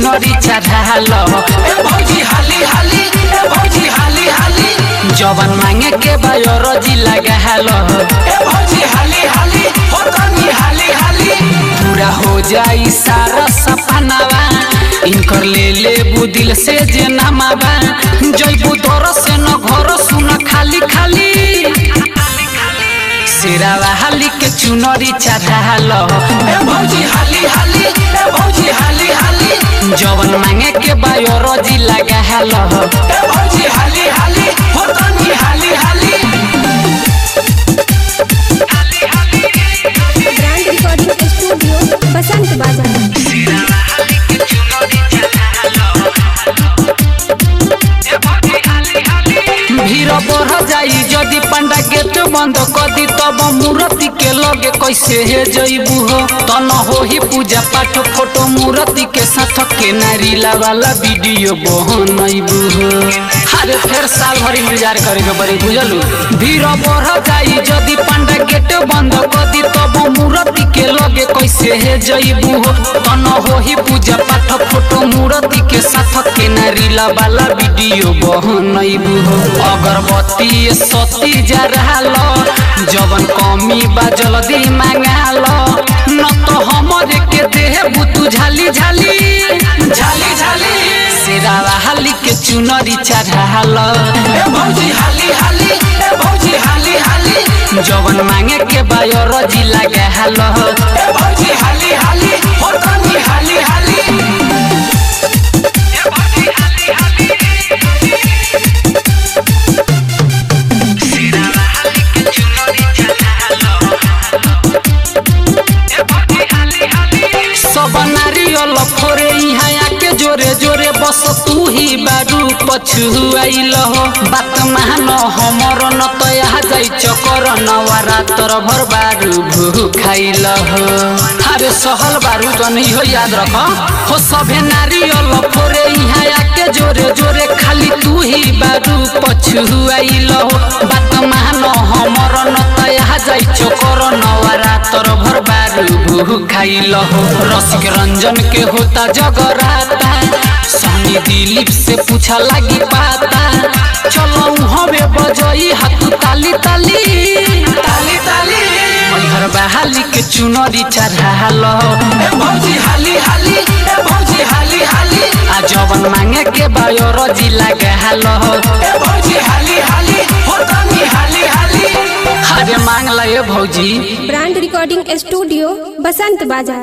चुनरी चढ़ाल। ए भौजी हाली हाली, ए भौजी हाली हाली, जवन मांगे के बायोरोजी लगाल। ए भौजी हाली हाली, हो तनी हाली हाली, पूरा हो जाई सारा सपनावा। इनकर ले लेबू दिल से जे नामाबा, जइबू दर से न घर सुन खाली खाली। शेरावा हाली के चुनरी चढ़ाल। ए भौजी हाली हाली, ए भौजी हाली हाली, जवन मांगे के बायोरोजी लगाल। ए भौजी हाली हाली, हो तनी हाली हाली। ब्रांड रिकॉर्डिंग स्टूडियो बसंत बाजार। भीड़ बढ़ जाई जदि पंडा गेट बंद कर दी, तब मूर्ति के लगे कैसे हे जइबू हो। तन होही पूजा पाठ फोटो मूर्ति के साथ के नारीला वाला वीडियो बनैबू हो। अरे फिर साल भर इंतजार करे के पड़ी बुझलू। भीड़ बढ़ जाई जदि पंडा गेट बंद कर दी, तब मूर्ति के लगे कैसे हे जइबू हो। तन होही पूजा पाठ फोटो मूर्ति के साथ के नारीला वाला वीडियो बनैबू हो। अगरबत्ती सती जराल, जवन कमी बा जल्दी मांगाल, न तो हमरे के देह बुतू झाली झाली झाली झाली। शेरावा हाली के चुनरी चढ़ाल। ए भौजी हाली हाली, ए भौजी हाली हाली, जवन मांगे के बायोरोजी लगाल। ए भौजी हाली हाली, हो तनी हाली हाली। सब नारियल फोरे यहाँ आके जोरे जोरे, बस तू ही बारू पछुआइल हो। बात मान हमर न तो यहाँ जाई चकर, नवरात्र भर बारू भूखाइल हो। अरे सहल बारू तो नहीं हो, याद रख हो। सभे नारियल फोरे यहाँ आके जोरे जोरे, खाली तू ही बारू पछुआइल हो। बात मान हमर न तो यहाँ जाई चकर, नवरात्र भर बारू भूखाइल हो। रसिक रंजन के होता जगराता, सनी दिलीप से पूछा लगी पाता। चलो हवे बजई हाथ ताली ताली ताली ताली। मैहर बहाली के चुनरी चढ़ाल। ए भौजी हाली हाली, ए भौजी हाली हाली, आ जवन मांगे के बायोरोजी लगाल। ए भौजी हाली हाली, हो तनी हाली हाली, अरे मांग ला ए भौजी। ब्रांड रिकॉर्डिंग स्टूडियो बसंत बाजार।